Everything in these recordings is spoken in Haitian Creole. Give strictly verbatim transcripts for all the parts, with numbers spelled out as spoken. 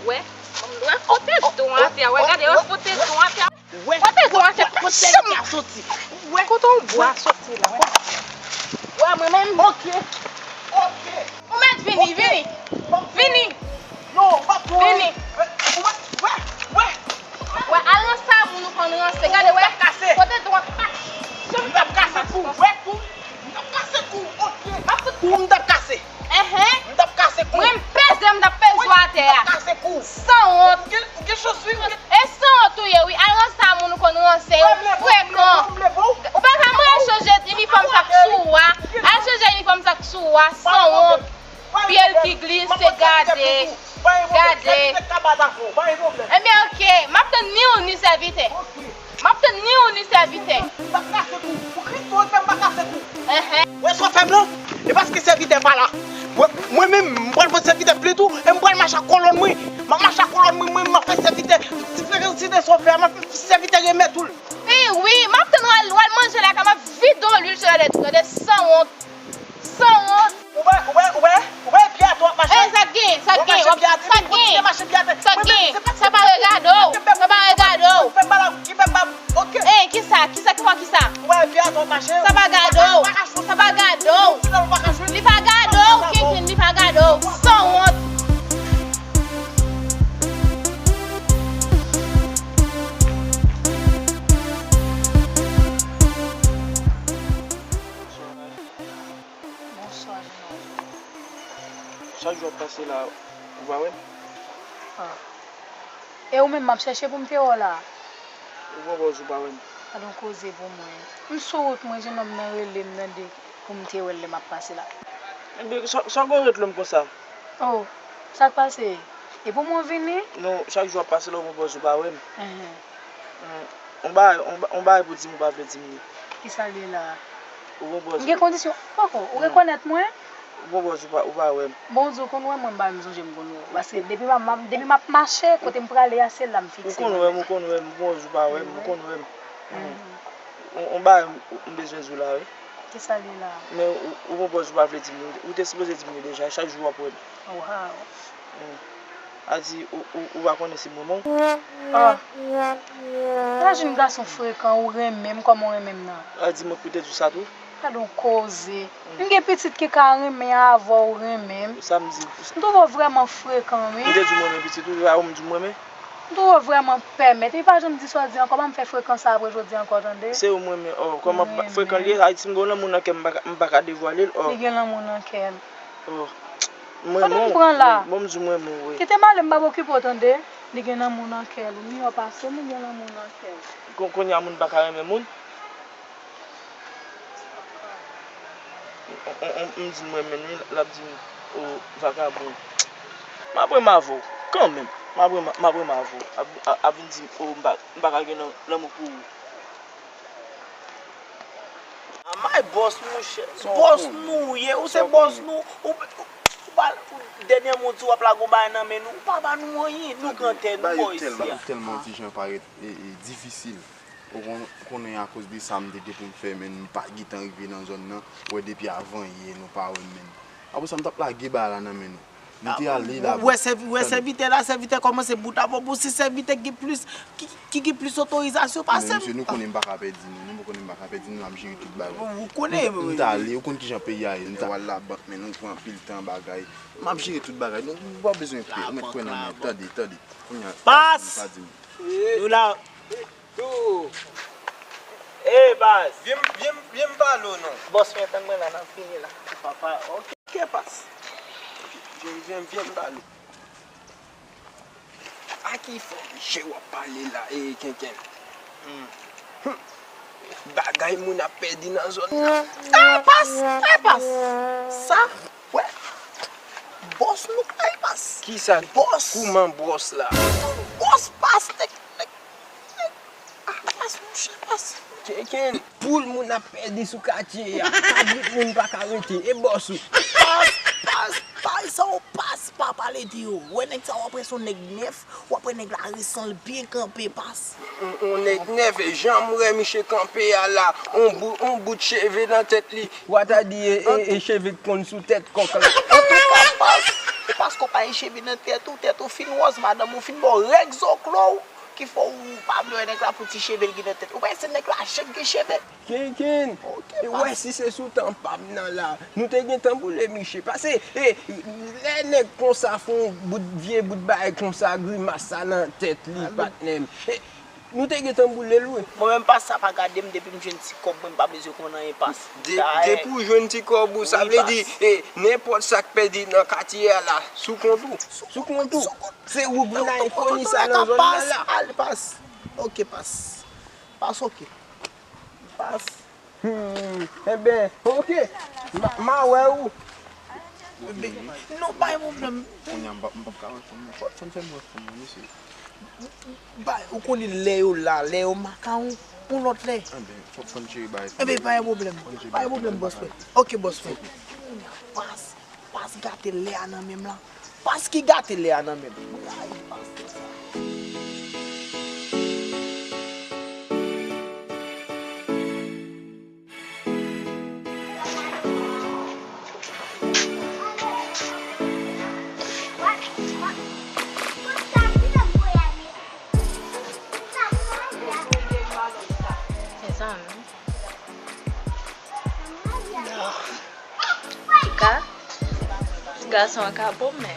Wè, wè fote don atè, wè, gade, wè fote don atè. Wè, fote don atè. Kote nèg la soti? Wè. Kote yon bwa soti la, wè. Wè, mwen menm. Ok. Ok. Ou mèt vini, vini. Vini. Non, pa pou. Vini. Wè, wè, wè. Wè, al ranse moun ou konn ranse. Gade, wè. Kote don atè. M t ap kase kou, wè kou. M t ap kase kou, ok. M ap fout kou, m t ap kase. Enhen. M t ap kase kou. Mwen m peze, m t ap peze w atè a. M t ap kase kou. Sanwont. Ou gen, ou gen chans, wi, ou gen. E sanwont ou ye, wi. Al ranse moun ou konn ranse yo. Frekan. Ou pa ka mwen al chanje inifòm sa k sou ou a. Al chanje inifòm sa k sou ou a, sanwont. Pye l ki glise, gade. Gade. Ebyen, ok. M ap tann ni ou, ni sèvitè. M ap tann ni ou, ni sèvitè. M p ap kase kou. Pou Kris ou fè m pa kase kou. Enhen. Wè sa w fè m lan? E paske sèvitè pa la. Mwen, mwen menm, m pral pran sèvitè plen tou, e m pral mache ak kolòn mwen. M ap mache ak kolòn mwen, mwen, m ap fè sèvitè. Ti frekan, ti de sa w fè a, m ap fè sèvitè remèt ou l. Wi, wi, m ap tann w al, w al manje lakay, m ap vide w lwil sou latèt ou, tande, sanwont. Sanwont. Ou wè, ou wè, ou wè, ou wè pye atè w ap mache? E, sa k gen, sa k gen, w ap, sa k gen, sa k gen, sa pa regade w, sa pa regade w. Ki fè m pa la, ki fè m pa, ok. E, kisa, kisa, ki fè kisa? Ou wè pye atè w ap mache? Sa pa gade w, sa pa gade w. Li pa gade w, Kenken, li pa gade w. Sanwont. Bonswa, Jean-Marie. Chak jou w ap pase la, ou pa wè m? Ah. E ou menm m ap chèche pou m te wè w la. Ou pran pòz ou pa wè m. Gad yon koze pou mwen. M sou wout mwen, jennonm nan rele m nan de pou m te wè l lè m ap pase la. Ebyen, sa, sa w gen rele m konsa? Oh, sa k pase? E pou mwen vini? Non, chak jou w ap pase la, ou pran pòz ou pa wè m. Enhen. Hmm. On bagay, on ba-, on bagay pou di m ou pa vle di m li. Kisa l ye la? Ou pran pòz. M gen kondisyon. Poko, ou rekonèt mwen? Ou pran pòz ou pa, ou pa wè m. Bon, ou di ou konn wè mwen, m pa menm sonje m konn wè w. Paske depi m ap, m ap, depi m ap mache, kote m prale a, se la m fikse. Ou konn wè m, ou konn wè m, ou pran pòz ou pa wè m, ou konn wè m. Hmm. On, on bagay m, m bezwen di w la, wi. Kisa l ye la? Men ou, ou pran pòz ou pa vle di m li. Ou te sipoze di m li deja, chak jou w ap wè m. Wow. Hmm. A di, ou, ou, ou pa konnen si m renmen w? Ah. Imajine gason frekan, ou renmen m kòman w renmen m nan. A di, mwen ki pou te di w sa tou? Gad yon koze. Hmm. M gen pitit ki ka renmen avè w, renmen m. Sa m di. M twouve w vrèman frekan, wi. M te di w m renmen pitit ou, se pa ou m di w m renmen? M twouve w vrèman pèmèt. Epi pa janm di sa w di ankò, pa m fè frekan sa apre jodi ankò, tande? Se ou m renmen, oh, kòman frekan li ye? Sa vle di si m gen yon lanmou nan kè m, m pa ka, m pa ka devwale l, oh. Li gen lanmou nan kè l. Oh. Mwen, kote m pran la? Bon, m di mwen, mwen, wi. Kite m ale, m p ap okipe w, tande? Li gen lanmou nan kè l. Ou miyò pase m, li gen lanmou nan kè l. Kon-, kounye a moun pa ka renmen moun. On, on, on, m di mwen menm, li, l ap di m, o, vakabon. M ap renmen avè w, kanmenm. M ap renmen, m ap renmen avè w. Ap, ap, ap vin di m, o, m pa, m pa ka gen lan-, lanmou pou ou. Anmay bòs mouche, bòs nou ye, ou se bòs nou, ou, ou, ou pa, dènyèman w di w ap lage yon bagay nan men nou, ou pa ba nou anyen, nou grantè, nou bò isi a. Bagay yo tèlman, tèlman ti jan parèt, e, e, difisil. Ou kon-, konnen akoz de sa m te gen pou m fè, men m pa gentan rive nan zòn nan, ou wè depi avan yè nou pa wè m menm. Apre sa m t ap lage bagay la nan men nou. Nou te ale la. Ou wè sèvi-, wè sèvitè la, sèvitè kòmanse bout avè w. Bon, se sèvitè ki gen plis, ki, ki gen plis otorizasyon pase m. Men mesye, nou konnen m pa ka pèdi nou. Nou konnen m pa ka pèdi nou, m ap jere tout bagay. Ou konnen, m, m t ale, ou konn kijan peyi a ye. M t al labank, men nou pran anpil tan bagay. M ap jere tout bagay. Donk, ou pa bezwen pè. Ou mèt kwè nan mwen. Tande, tande. Kounye a, pa di m. Nou la. Tou. Ey, baz. Vye m, vye m, vye m pale w non. Bòs mwen, tann mwen la, n ap fini la. Papa, ok. Kè pas. Vye, vye, vye m pale w. A ki fò je w ap pale la, e kenken. Hmm. Hmm. Bagay moun ap pèdi nan zòn nan. E pas, e pas. Sa, wè. Bòs nou k pa e pas. Kisa? Bòs. Kouman bòs la? Bòs pas, nèg, nèg. Ah, pas, monchè, pas. Kenken, poul moun ap pèdi sou katye a. Kabrit moun pa ka rete. E bòs ou? Pas, pas, pas, sa w pas, pa pale de yo. Wè nèg sa w ap wè se yon nèg nèf, w ap wè nèg la resan l byen kanpe, pas. On, on nèg nèf, jan m wè misye kanpe a la, on bout, on bout cheve nan tèt li. W a ta di e, e, e cheve k konn sou tèt kòk la. Antouka, pas, e pa Paske w pa gen cheve nan tèt ou, tèt ou fin wòz, madanm ou fin ba w règ zoklo w, ki fè w pa vle wè nèg la pou ti cheve l gen nan tèt. Ou pa wè se nèg la chèk gen cheve. Kenken, e wè si se sou tan pa m nan la, nou te gentan boule miche. Pase, e, lè nèg konsa fè yon bout vye bout bagay konsa, grimas sa nan tèt li, patnè m. E, Nou te gentan boule l wi. Mwen menm pas sa pa gade m depi m jwenn ti kòb mwen m pa bezwen konn anyen pas. Depi w jwenn ti kòb ou sa vle di e nenpòt sa k pèdi nan katye a la sou kont ou. Sou kont ou. Se ou ki nan enfo ni sa nan zòn nan la. Pas, pas. Ok pas. Pas ok. Pas. Hmm, enben, ok. M a wè ou. Non, pa gen pwoblèm. Kounye a m p ap ka wè fanm nan. Fò n fè m wè fanm nan, mesye. Ba, ou konnen lè yo la, lè yo makawon, yon lòt lè. Enben, fò n cheri bay fanm nan. Enben, pa gen pwoblèm. Pa gen pwoblèm, bòs mwen. Ok, bòs mwen. Pas, pas gate lè a nan men m lan. Pas ki gate lè a nan men m. Ay, pas sa. Mezanmi. Ka, gason an ka bon, men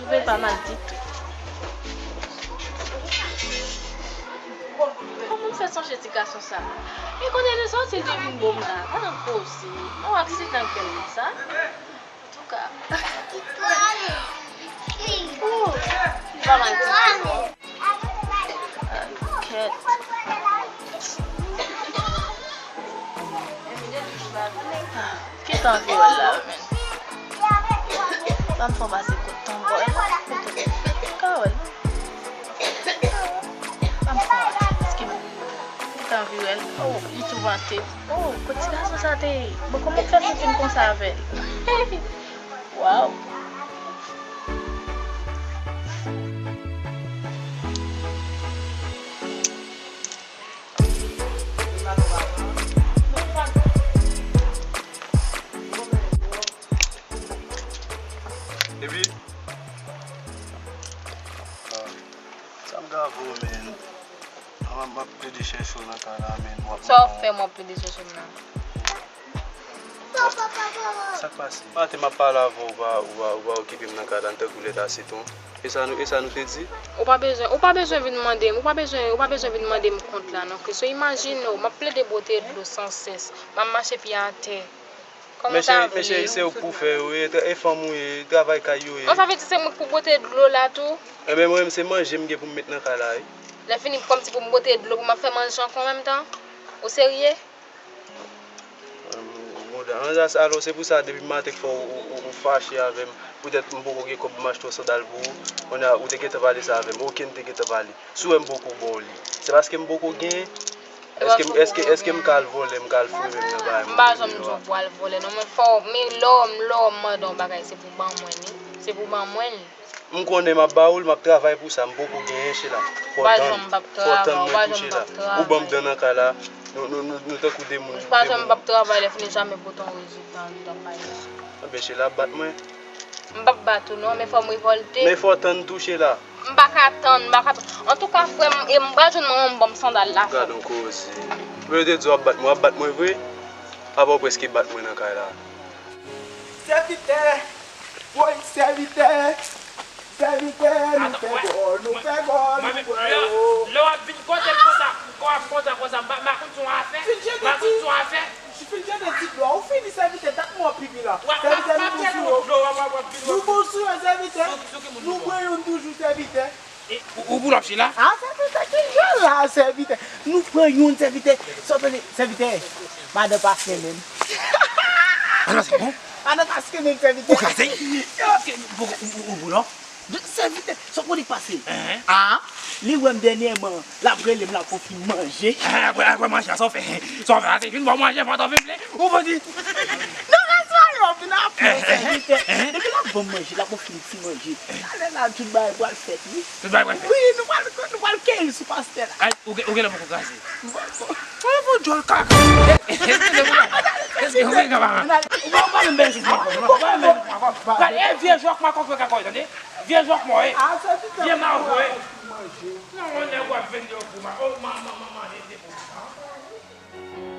li pa mal ditou. Kòman m fè sonje ti gason sa? E kote l soti, li vin bon la? Ann koze. Yon aksidan k fè l konsa. Antouka. Oh, li pa mal ditou. Kèt. Ki tan anvi wè l la menm? Ban m fè w pase kout tonbòy. Ou ka wè l. Ban m fè w pase kout tonbòy. Ki tan anvi wè l. Oh, li tou vante. Oh, kot ti gason sa te ye? Bon, kòman w fè pou fin konsa avè l? Waw. Epi, ah, sa m ka voye, men. M ap plede chèche w nan kay la, men w ap. Sa w ap fè m w ap plede chèche m nan? Sa k pase? Maten m ap pale avè w, ou pa, ou pa, ou pa okipe m nan kay la, m tankou lèt a sitwon. E sa nou, e sa nou te di? Ou pa bezwen, ou pa bezwen vin mande m, ou pa bezwen, ou pa bezwen vin mande m kont la non. Ke so imajine w, m ap plede bwote dlo san sès, m ap mache pye atè. Kòman w ta vle? Men cheri, se ou k pou fè yo, e, e fanm ou ye, travay kay yo ye. Bon, sa vle di se mwen k pou bwote dlo la tou? Enben, mwen menm, se manje m gen pou m met nan kay la, wi. Lè fini, kòmsi pou m bwote dlo pou m ap fè manje ankò an menm tan? Ou serye? Mouda, alò se pou sa depi maten k fè w, w, w fache avè m. Poutèt m poko gen kòb pou m achte yon sandal pou ou. Kounye a, ou te gentan pale sa avè m. Oke, m te gentan pale. Si w wè m poko ba w li, se paske m poko gen? Èske, èske, èske m ka al vòlè, m ka al foure men m nan bagay moun yo a? M pa janm di w pou w al vòlè non, men fò w, men lè w, lè w mande yon bagay, se pou w ban mwen li. Se pou w ban mwen li. M konnen m ap ba ou l, m ap travay pou sa, m poko genyen, Chela. Fò w tann, fò w tann mwen tou, Chela. Ou ban m dan nan kay la, nou, nou, nou, nou tankou de moun, de moun. Ou pa janm p ap travay, lè fini jamè pote yon rezilta andedan kay la. Enben, Chela ap bat mwen. M p ap bat ou non, men fò m revòlte. Men fò w tann tou, Chela. M pa ka tann, m pa ka tann. Antouka, frè m, e m pral jwenn manman m ban m sandal la, frè m. Gad on koze. Mwen te di w ap bat mwen, w ap bat mwen vre? Apa w prèske bat mwen nan kay la. Sèvitè! Woy, sèvitè! Sèvitè, nou fè gòl, nou fè gòl, nou pran yo. Lè w ap vin kote m konsa, kò w ap kontan konsa, m pa, m pa konn se yon afè, m pa konn se yon afè. Ou fin jete ti dlo a, ou fini sèvitè, dat mwen pi vilan. Sèvitè, nou bon sou yo. Nou bon sou yo, sèvitè. Nou pran youn toujou, sèvitè. Ou, ou boulòp Chela? A, sèvitè, ki jan la, sèvitè? Nou pran youn, sèvitè. Sa w tande, sèvitè? Madan pa fè menm. Madan pa fè bon? Madan pa fè menm, sèvitè. Ou kraze? Ou, ou, ou boulòp? Sèvitè, sa w konnen k pase? A, li wè m dènyèman. L ap rele m, l ap ofri m manje. Apre, apre manje a, sa w fè? Sa w fè a, se vin ba w manje, pandan w vin vle, ou bandi. Non, res pa yo, vin apre, sèvitè. Depi l ap ban m manje, l ap ofri m ti manje. Talè la, tout bagay pral fèt, wi. Tout bagay pral fèt. Wi, nou pral, nou pral keyi sou pastè la. Ay, ou gen, ou genlè poko kraze. Ou yon djòl kaka. Èske ou gen kaka? Menm jis makòk, non, pa menm jis makòk. Gade, e vye jòk makòk yo ka kòy, tande? Vye jòk mò, e. Vye mawo, e. Non, on nèg w ap vin yo pou ma-, oh, manman, manman, e de pou